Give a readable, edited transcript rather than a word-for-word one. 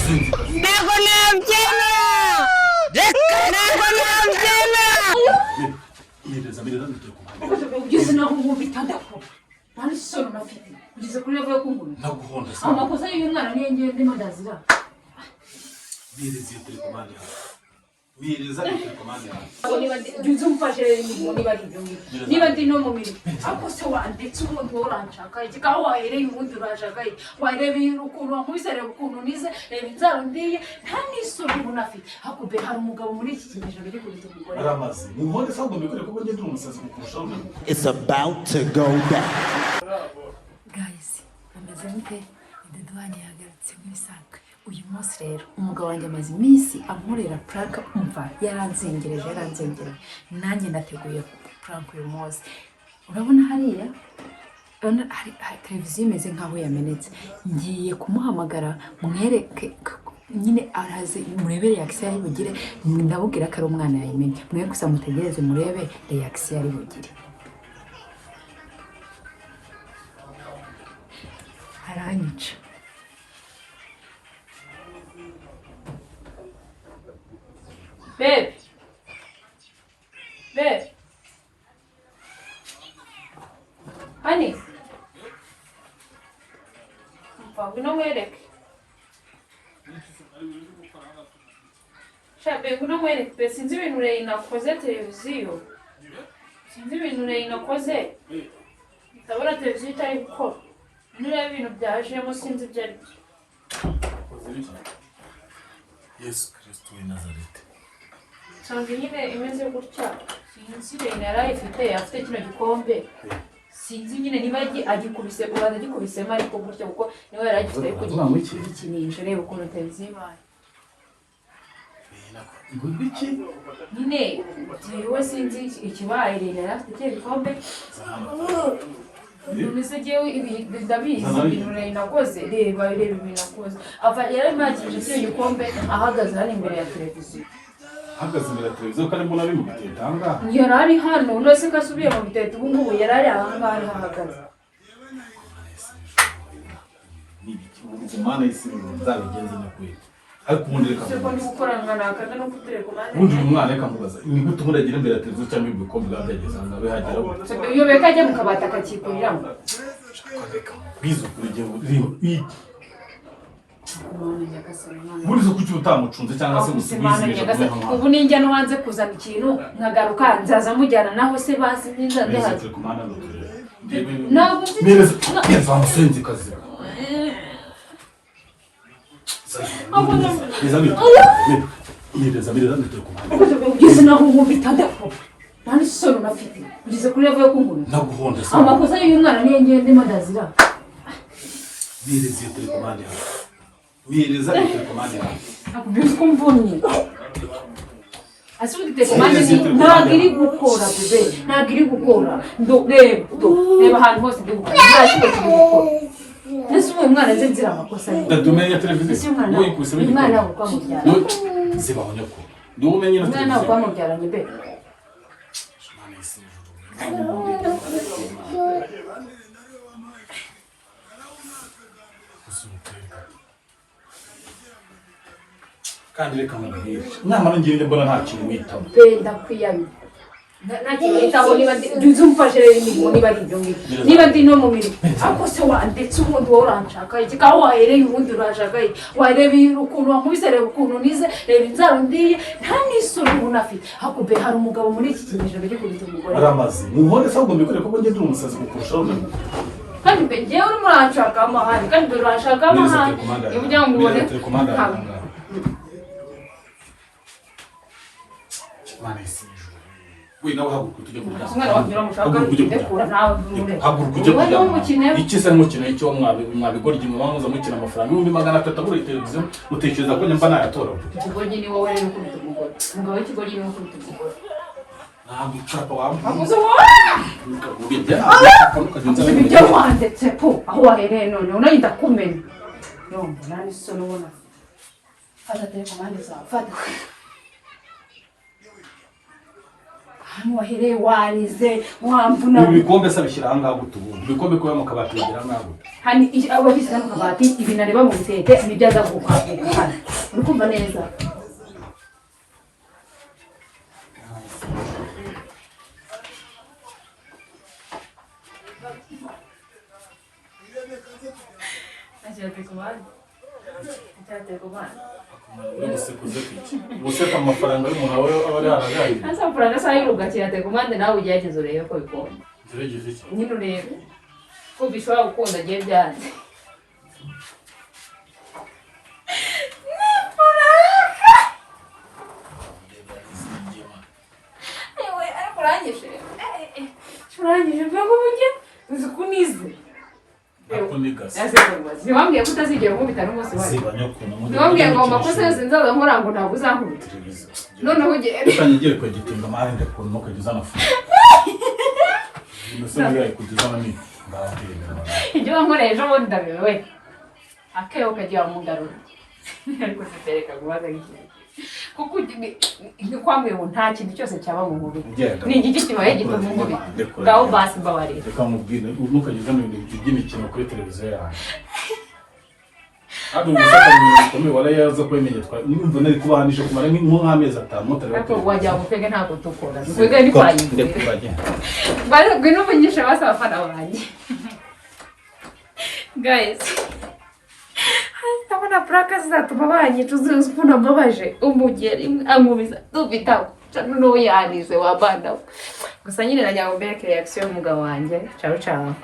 Musinzikazi. Ntabwo nabyemera, ntabwo nabyemera. Mpereza, mpereza telekomande. Ugeze naho nkubita, ndakora, nta n'isoni unafite, ugeze kuri level yo kunkubita. Naguhonda se? Amakosa y'uyu mwana niyo ngiye ndimo ndazira. Mpereza iyo telekomande yawe, mpereza iyo telekomande yawe. Niba jya uza umfashe rero imirimo, niba ari ibyo ngibyo, niba ndi no mu mirimo, ariko se wandetse ubundi wowe uranshaka iki? Aho wahereye ubundi uranshaka iki? Wareba ukuntu wankubise, reba ukuntu nize, reba inzara ndiye, nta n'isoni ubu afite. Ariko be hari umugabo muri iki kinyejana uri kubita umugore. Aramaze muhonde se? Ahubwo mbikore kuko ngende umusazi kukurushaho. It's about to go down. Guys, ameze mute? Dudu wanjye yagarutse nk'ibisanzwe. Uyu munsi rero umugabo wanjye amaze iminsi ankorera prank. Umva, yaranzengereje, yaranzengereje, nanjye nateguye prank uyu munsi. Urabona hariya, urabona hari televiziyo imeze nk'aho yamenetse. Ngiye kumuhamagara mwereke nyine, araze murebe reaction ari bugire. Ndabubwira ko ari umwana yayimenye. Mwe gusa mutegereze murebe reaction ari bugire, aranyica. Babe. Babe. Honey. Umva, ngwino nkwereke. Sha babe, ngwino nkwereke pe, sinzi ibintu Reyina akoze televiziyo. Sinzi ibintu Reyina akoze. Ndabona televiziyo itari gukora. Nureba ibintu byajemo, sinzi ibyo ari byo. Yesu Kristo w'i Nazareti! Nsanga nyine imeze gutya, sinzi. Reyina yari ayifite, afite kino gikombe, sinzi nyine niba agikubise, ubanza agikubisemo ariko gutya, kuko niwe yari agifite ariko Uravuga ngo iki? Kugikinisha. Reba ukuntu televiziyo ibaye. Ngo iki? Nyine jyewe sinzi ikibaye. Reyina yari afite kino gikombe. None se jyewe ibi ndabizi? Ibintu Reyina akoze, reba, reba ibintu akoze. Ava yari arimo yakinisha kino gikombe, ahagaze hano imbere ya televiziyo. Ahagaze imbere ya televiziyo? Ko arimo nabi mu bitete ahangaha. Yari ari hano. None se ko asubiye mu bitete ubu ngubu? Yari ari ahangaha, ariho ahagaze. Ni ibiki ubu? Mana y'isi, nzabigenze nyakuri, ariko ubundi reka Se ko ndi gukora nkanakanda no kuri telekomande. Ubundi uyu mwana, reka mubaza, ni gute ubundi agera imbere ya televiziyo cyangwa ibikombe biba byageze ahangaha bihagera gute? Iyo beka ajya mu kabati akakikuriramo. Reka mubwize ukuri, igihe reba Mana nyagasani, Mana. Muri zo kuki utamucunze cyangwa se Aho se Mana gusubiza? nyagasani, ubu ninjya no hanze kuzana ikintu nkagaruka, nzaza mujyana naho se basi ninza Mpereza ndahaza. telekomande hano turebe. Ntabwo mfite. Mpereza, mpereza wa musinzikazi. Mpereza, mpereza, mpereza telekomande. Ugeze naho nkubita, ndakora, nta n'isoni unafite, ugeze kuri level yo kunkubita. Naguhonda se? Amakosa y'uyu mwana niyo ngiye ndimo ndazira. Mpereza iyo telekomande yawe, mpereza iyo telekomande yawe. Nakubwiza ko mvunnye. Ase ubundi telekomande ntabwo iri gukora bebe, ntabwo iri gukora. Ndo reba, do reba ahantu hose ndi gukora, nta kimwe kiri gukora. Ese uyu mwana nze nzira amakosa ye? Ndatumenya televiziyo. Ese uyu mwana, Wowe ikubisemo uyu mwana igikombe. ntabwo twamubyaranye. Zibaho nyoko, ni wowe umenye na Umwana ntabwo televiziyo. twamubyaranye be. Mana y'isi n'ijuru. Kandi reka nkubwire, nyamara ngiye mbona nta kintu witamo. Pe, ndakwiyamye. Nta kintu nitaho. Niba jya uza umfashe rero imirimo, niba ari ibyo ngibyo, niba ndi no mu mirimo, ariko se wandetse ubundi wowe uranshaka iki? Aho wahereye ubundi uranshaka iki? Wareba ukuntu wankubise, reba ukuntu nize, reba inzara ndiye, nta n'isoni ubu afite. Ariko be hari umugabo muri iki kinyejana uri kubita umugore. Aramaze muhonde se? Ahubwo mbikore kuko ngende umusazi kukurushaho. Kandi mbe ngewe urimo uranshaka amahane, kandi mbe uranshaka Mpereza amahane. telekomande yawe. Niba ugira ngo ubone Mpereza telekomande yawe ahangaha. Mana y'isi n'ijuru we! Nawe haguruka tujye kuryama. Umwana wacu uramushaka? Haguruka ujye Ndekura kuryama. nawe, mureke. Haguruka ujye Wowe kuryama. n'umukine. Iki se nkukina icyo mwabigoryi muba muza mukina amafaranga 300,000 agura televiziyo, mutekereza ko njye mba nayatora? Ikigoryi ni wowe rero ukubita umugore. Umugabo w'ikigoryi ni we ukubita umugore. Ntabwo ucapa wampa. Avuze wowe. Ibyo wandetse po aho wahereye none unayita kumenya yomba, nta n'isoni ubona. Fata telekomande zawe, fata ahantu wahereye, warize wamvuna. Ibi bikombe se abishyira ahangaha gute ubundi? Ibikombe kuba mu kabati bigira ahangaha gute? Hani ababishyize mu kabati, ibintu areba mu bitete nibyo aza gukwakira hano. Uri kumva neza? Uri gusekuza iki? Guseka amafaranga y'umuntu aba ari haragaye. Asa amafaranga asa y'urugakira telekomande, nawe ugerageze urebe ko bikunda. Gerageza iki? Nyine urebe ko bishobora gukunda, agiye byanze. Ewe, ariko urangije. Urangije mbega uburyo uzi ko unize. Nakunigase. Ntiwambwiye ko utazigera unkubita n'umunsi wawe. Ziba nyokuna. Ntiwambwiye ngo amakosa yose nzaza nkora ngo ntabwo uzankubita. Noneho ugiye. Utangiye kugitinda amahane ndakuntu ukajya uzana fu. Mbese muri kujya uzana ni ngaho. Ibyo wankoreye ejo bundi ndabiwe. Akebo kagiye wamugarura. Ariko zitereka kubaza nk'ikintu. Kuko ntikwambwiye ngo nta kintu cyose cyaba mu mubiri. Genda. Ni igiki kibaye gituma umubiri. Ngaho basi mbabarira. Reka mubwire, ntukajya uzana ibintu by'imikino kuri televiziyo yawe. Hano gusaka mu bintu bikomeye warayaza kubimenye twa numva nari kubahanisha kumara nk'amezi 5 mutareba. Ariko wagira ngo twebwe ntabwo dukora. Twebwe ni kwa nyina. Ndekura genda. Basi ngwino uvugishe basi abafana banjye. Guys. Ndabona puraka zizatuma banyica, uzi ukuntu ambabaje umugeri ankubiza dufitaho noneho yanize wabana we. Gusa nyine nagira ngo mbereke reaction y'umugabo wanjye. Ciao ciao.